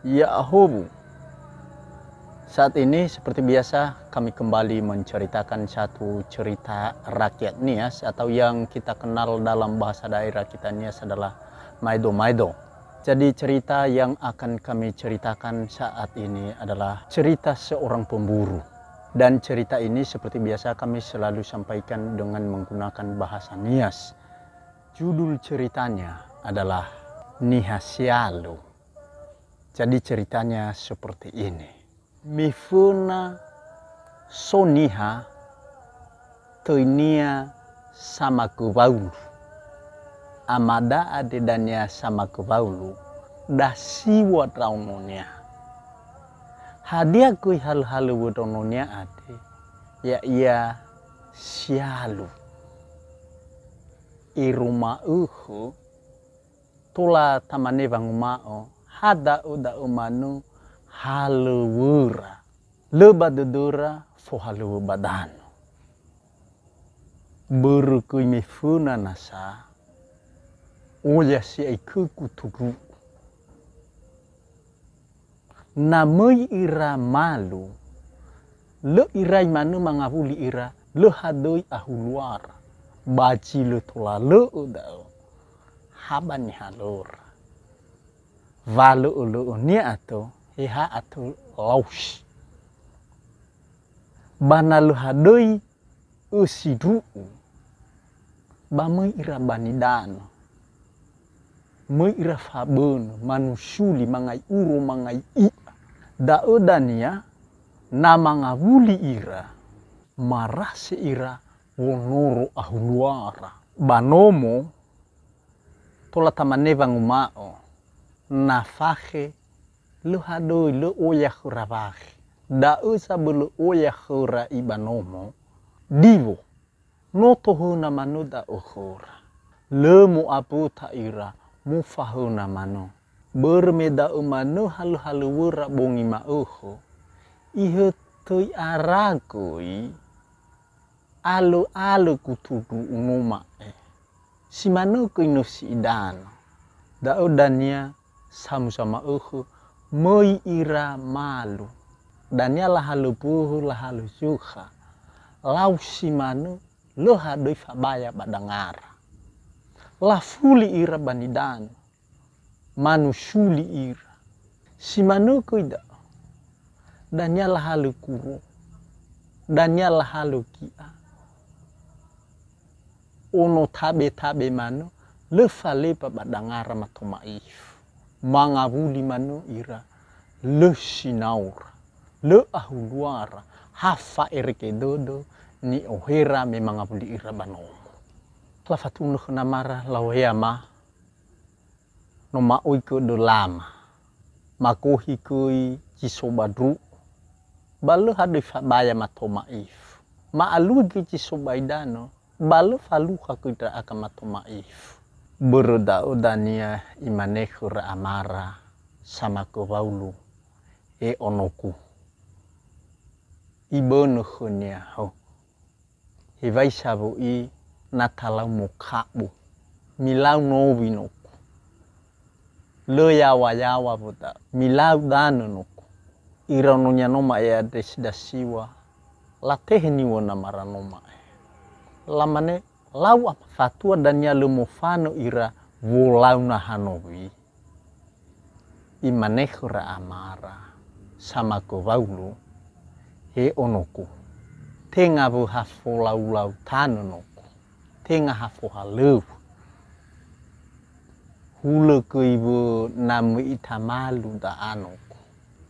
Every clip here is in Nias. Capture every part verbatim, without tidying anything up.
Ya, ahowu. Saat ini, seperti biasa, kami kembali menceritakan satu cerita rakyat Nias atau yang kita kenal dalam bahasa daerah kita Nias adalah maedo-maedo. Jadi, cerita yang akan kami ceritakan saat ini adalah cerita seorang pemburu. Dan cerita ini seperti biasa kami selalu sampaikan dengan menggunakan bahasa Nias. Judul ceritanya adalah Niha Sialu. Jadi ceritanya seperti ini. Me föna so niha töinia samakö waulu. Amada andre dania samakö waulu, dasiw̃a ndraononia. Hadia göi halöhalöŵö ndraononia andre? Ya'ia sialu. Ero ma'ökhö, tola tamane wanguma'ö, ha da'ö da'ö manö halöŵöra. Lö ba dödöra fohalöŵö ba danö. Börö göi me föna nasa, oya si'ai khögu tundru'u. Na möi ira malu, lö irai manö mangawuli ira, lö hadöi ahuluara, ba zi lö tola lö'ö da'ö, ha ba nihalöra. Wa lö'ölö'önia atö, he ha atö laosi. Ba na lö hadöi ösi ndru'u, ba möi ira ba nidanö. Möi ira fabönö, manusuli, mangai uro, mangai i'a. Da'ö dania, na mangawuli ira, marase ira wonoro ahuluara. Ba nomo, tola tamane wanguma'ö, na fakhe lö hadöi, lö oya khöra wakhe. Da'ö zabölö oya khöra iba nomo, diwo. No tohöna manö da'ö khöra. Lö mo'aböta ira, mofahöna manö. Börö me da'ö manö halöhalöŵöra bongi ma'ökhö, ihötöi ara göi, alö'alö gutundru'u no ma'e. Si manö göi nösi idanö. Da'ö dania samusa ma'ökhö, möi ira malu. Dania lahalö böhö, lahalö zökha. Laosi manö, lö hadöi fabaya ba dangara. Lafuli ira ba nidanö. Manusuli ira. Si manö göi da'ö. Dania lahalö guro. Dania lahalö gi'a. Ono tabe-tabe manö, lö faleba ba dangara mato ma'ifu. Mangawuli manö ira, lö sinaura, lö ahuluara, ha fa'erege dödö ni'ohera me mangawuli ira ba nomo. Lafatunö khö namara, laŵa'ö, "Ama, no ma'oigö dölama, magohi göi zi so ba ndru'u, ba lö hadöi fabaya mato ma'ifu. Ma'alui göi zi so ba idanö, ba lö falukha göi ndra'aga mato ma'ifu." Börö da'ö dania imane khöra amara samakö waulu, "E onogu." Ibönö khönia, "Ho, hewisa wö'i na talau mokabu, milau nowi nogu. Lö yaŵa-yaŵa wöda, milau danö nogu." Ira ononia no ma'e andre si dasiŵa, latehe niŵö namara no ma'e. Lamane, "Lau ama." Fatua dania lö mofanö ira wolau naha nowi. Imane khöra amara samakö waulu, "He onogu, tenga wö ha folaulau tanö nogu, tenga ha fohalöŵö. Hulö göi wö na möi ita malu da'a nogu.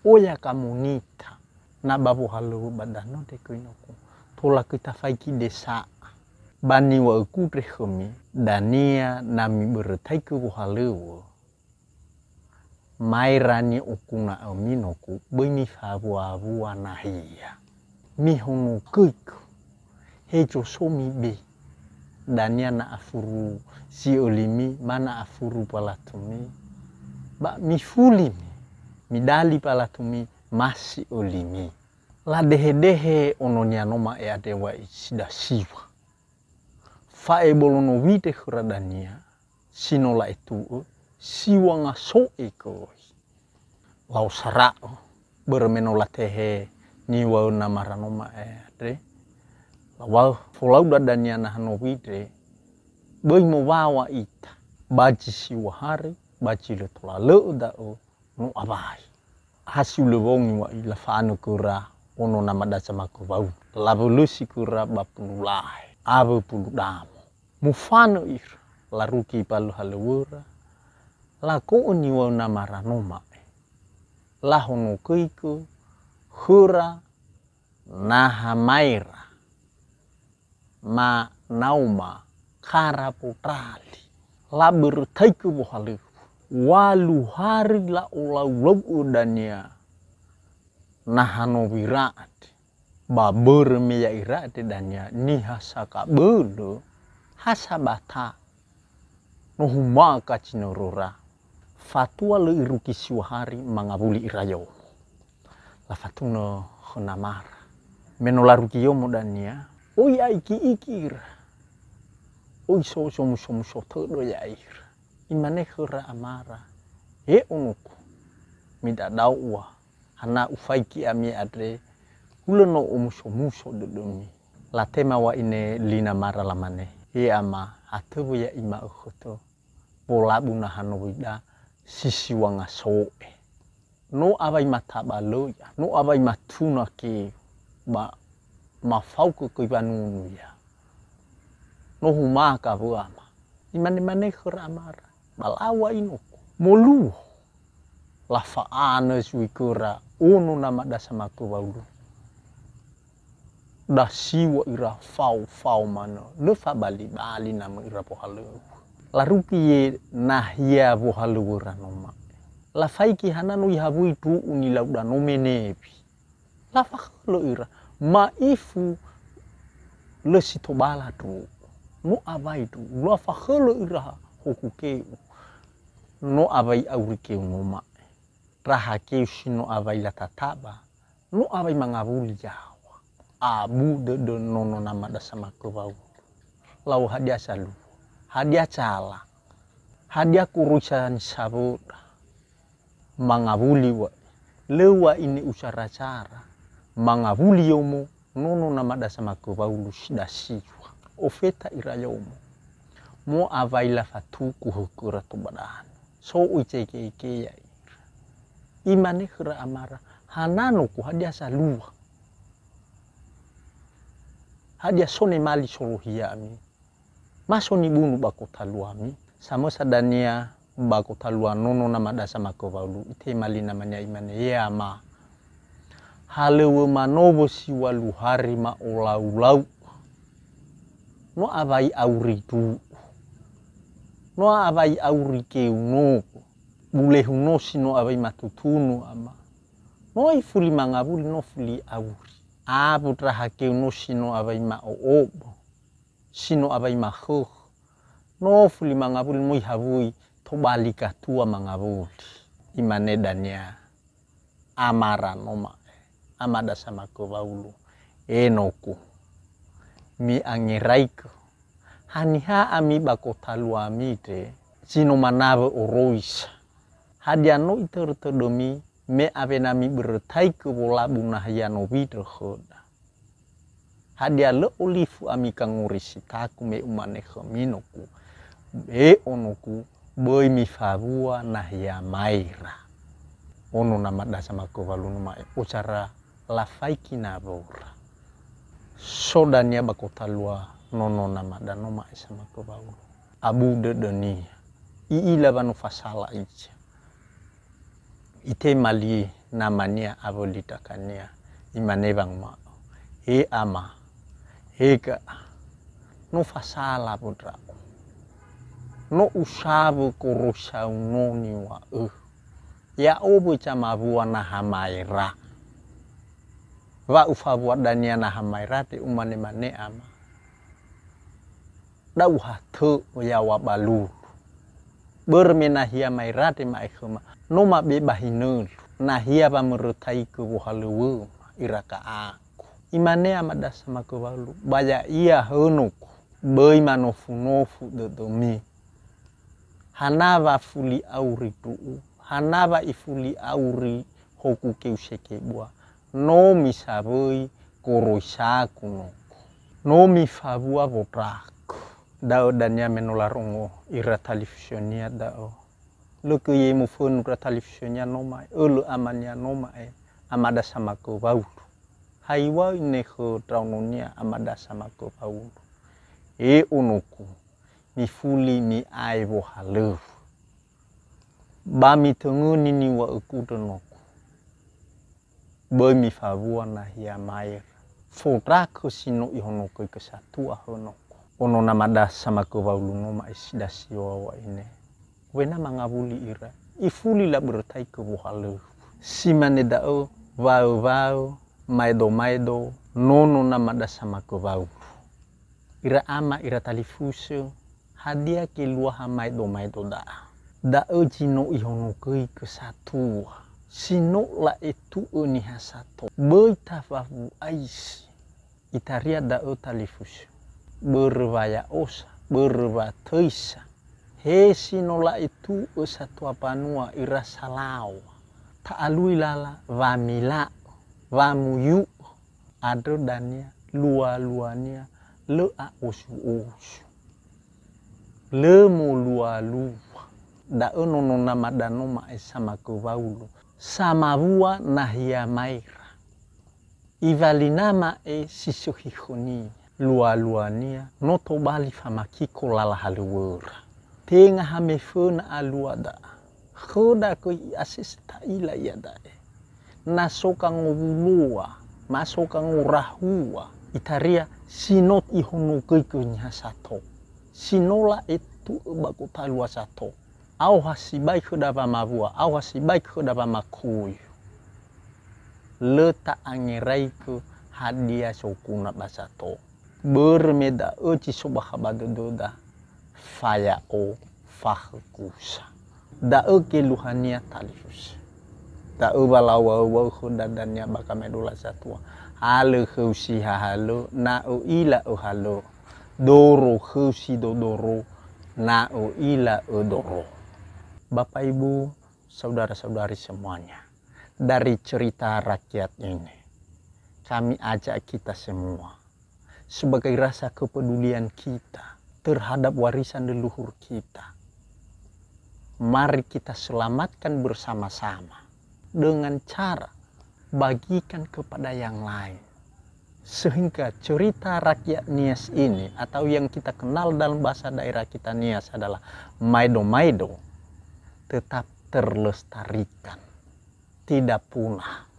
Oya gamonita, na ba wohalöŵö ba danö andre göi nogu. Tola göi tafaigi desa'a. Ba niŵa'ögu andre khömi, dania na mibörötaigö wohalöŵö, maera ni'oguna'ömi nogu, böi mifawua-wua nahia. Mihonogöigö, hezo so mibe. Dania na afuru si'ölimi, ma na afuru balatumi, ba mifulimi, midali balatumi, ma si'ölimi." Ladehedehe ononia no ma'e andre wai si dasiŵa. Fa'ebolo nowi andre khöra dania, si no la'etu'ö, siŵa ngaso'e göi. La'osara'ö, börö me no latehe niŵa'ö namara no ma'e andre. La'ohahö folauda dania naha nowi andre, böi mowaŵa ita. Ba zi siŵa hari, ba zi lö tola, lö'ö da'ö, no awai. Ha si'ulö wongi wa'i lafa'anö khöra ono namada samakö wau. Lawölösi khöra ba pulu lahe, awö pulu damo. Mofanö ira, larugi ba lö halöŵöra, lago'ö niŵa'ö namara no ma'e. Lahonogöigö khöra naha maera, ma naoma kara bodrali. Labörötaigö wohalöŵö. Ŵalu hari la'olaulau'ö dania naha nowira andre. Ba börö me ya'ira andre dania niha sakabölö ha sabata, no humaka zinöröra, fatua lö irugi siŵa hari mangawuli ira yomo. Lafatunö khö namara. Me no larugi yomo dania, oi a'igi'igi ira. Oi so-, somusomuso tödö ya'ira. Imane khöra amara, "He onogu, mida'da'ö ua, hana ufaigi ami andre, hulö no omusomuso dödömi." Latema wa'ine li namara lamane, "He ama, atö wö ya'i ma'ökhö tö, wolabu naha nowida si siŵa ngaso'e. No awai matabalö ia, no awai matuna keu, ba mafaukö göi wanunu ia. No humaka wö ama." Imane-mane khöra amara, "Ba lawu'a inogu." Moluo, lafa'anö zui khöra ono namada samakö waulo. Dasiŵa ira fao-fao manö, lö fabali-bali namö ira wohalöŵö. Larugi ye nahia wohalöŵöra no ma'e. Lafaigi hana no ihawui ndru'u nilauda no me newi. Lafakhölö ira, ma'ifu lö si tobala ndru'u. No awai ndru'u, lafakhölö ira hogu keu. No awai auri keu no ma'e. Raha keu si no awai latataba, no awai mangawuli yaŵa. Abu dödö nono namada samakö waulo. Lau hadia zalua? Hadia zala? Hadia goroisa nisawöda? Mangawuli wa'i. Lö wa'ine usara-sara. Mangawuli yomo nono namada samakö waulo si dasiŵa. Ofeta ira yomo. Mo'awai lafatugu högöra to ba danö. So oi zege-ege ya'ira. Imane khöra amara, "Hana nogu, hadia zalua? Hadia so nemali solohi ya'ami? Ma so nibunu ba gotaluami?" Samösa dania ba gotalua nono namada samakö waulo, itema li namania imane, "He ama, halöŵö manö wö si ŵalu hari ma'olau-lau. No awai auri ndru'u. No awai auri keu nogu. Bulehu no si no awai matutunu ama. No ifuli mangawuli, no fuli auri. Abu ndraha keu no si no awai ma'o'obo, si no awai makhökhö. No fuli mangawuli, no ihawui tobali gatua mangawuli." Imane dania amara no ma'e, amada samakö waulo, "He nogu, mi'angeraigö. Haniha ami ba gotaluami andre, zi no manawö oroisa? Hadia no itörö tödömi me awena mibörötaigö wolabu nahia nowi ndrökhöda? Hadia lö olifu ami gangorisitagu me umane khömi nogu, 'He onogu, böi mifawua nahia maera'?" Ono namada samakö waulo no ma'e, ozara lafaigi nawöra. So dania ba gotalua nono namada no ma'e samakö waulo. Abu dödönia. I'ila wa no fasala iza. Itema li namania awö li ndrakania, imane wanguma'ö, "He ama, he ga'a, no fasala wö ndra'o. No usawö goroisau no niŵa'ö. Ya'o wö zamawua naha maera. Wa ufawua dania naha maera andre, umanemane ama, 'Da'u hatö yaŵa ba lulu. Börö me nahia maera andre ma'e khöma, no mabe ba hinölu. Nahia wamörötaigö wohalöŵöma ira ga'aku.'" Imane amada samakö waulo, "Ba ya'ia hö nogu, böi manofunofu dödömi. Hana wa fuli auri ndru'u, Hana wa ifuli auri hoku keu sekebua. No misawöi goroisaku noku. No mifawua wodraku. Da'ö dania me no larongo ira talifusönia da'ö. Lö göi ye mufönu ira talifusönia no ma'e, ölö amania no ma'e, amada samakö Waulo. Haiŵa'ö ine khö ndraononia amada samakö Waulo. E onoku, mifuli mi'ae wohalöŵö. Ba mitöngöni niŵa'ögu ndraonoku. Böi mifawua nahia maera. Fondrakö si no ihonogöigö satua hö noku. Ono namada samakö Waulo no ma'e si dasi yoŵa'ö ine. Wena mangawuli ira. Ifuli labörötaigö wohalöŵö. Si mane da'ö, waö-waö, maedo-maedo, nono namada samakö Waulo. Ira ama, ira talifusö, hadia geluaha maedo-maedo da'a? Da'ö zi no ihonogöigö satua, si no la'etu'ö niha sato. Böi tafawu'aisi, itaria da'ö talifusö. Börö wa ya'osa, börö wa töisa. He si no la'etu'ö satua mbanua ira salaŵa. Ta'alui lala wamila'ö, wamuyu'ö. Andrö dania, lua-luania, lö a'osu-osu. Lö molua-lua. Da'ö nono namada no ma'e samakö Waulo. Samawua nahia maera. Iŵali nama'e si sökhi khönia. Lua-luania, no tobali famakiko lala halöŵöra. Tenga ha meföna alua da'a. Khöda göi i'asese ta'ila iada'e. Na so gangowuloa, ma so gangorahua, itaria si no ihonogöigö niha sato. Si no la'etu'ö ba gotalua sato. Aoha sibai khöda wamawua, aoha sibai khöda wamakoyu. Lö ta'angeraigö hadia zoguna ba sato. Börö me da'ö zi so bakha ba dödöda, faya'o, fakhögusa. Da'ö geluahania talifusö. Da'ö walaŵaŵaö khöda dania ba gamaedola satua. Halö khöu si hahalö, na ö'ila öhalö. Doro khöu si dodoro, na ö'ila ödoro. Bapak Ibu, saudara-saudari semuanya, dari cerita rakyat ini, kami ajak kita semua, sebagai rasa kepedulian kita terhadap warisan leluhur kita, mari kita selamatkan bersama-sama dengan cara bagikan kepada yang lain. Sehingga cerita rakyat Nias ini, atau yang kita kenal dalam bahasa daerah kita Nias, adalah maedo-maedo, tetap terlestarikan, tidak punah.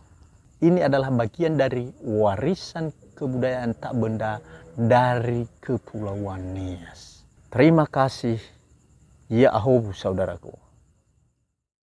Ini adalah bagian dari warisan kebudayaan tak benda dari Kepulauan Nias. Terima kasih. Ya'ahowu, saudaraku.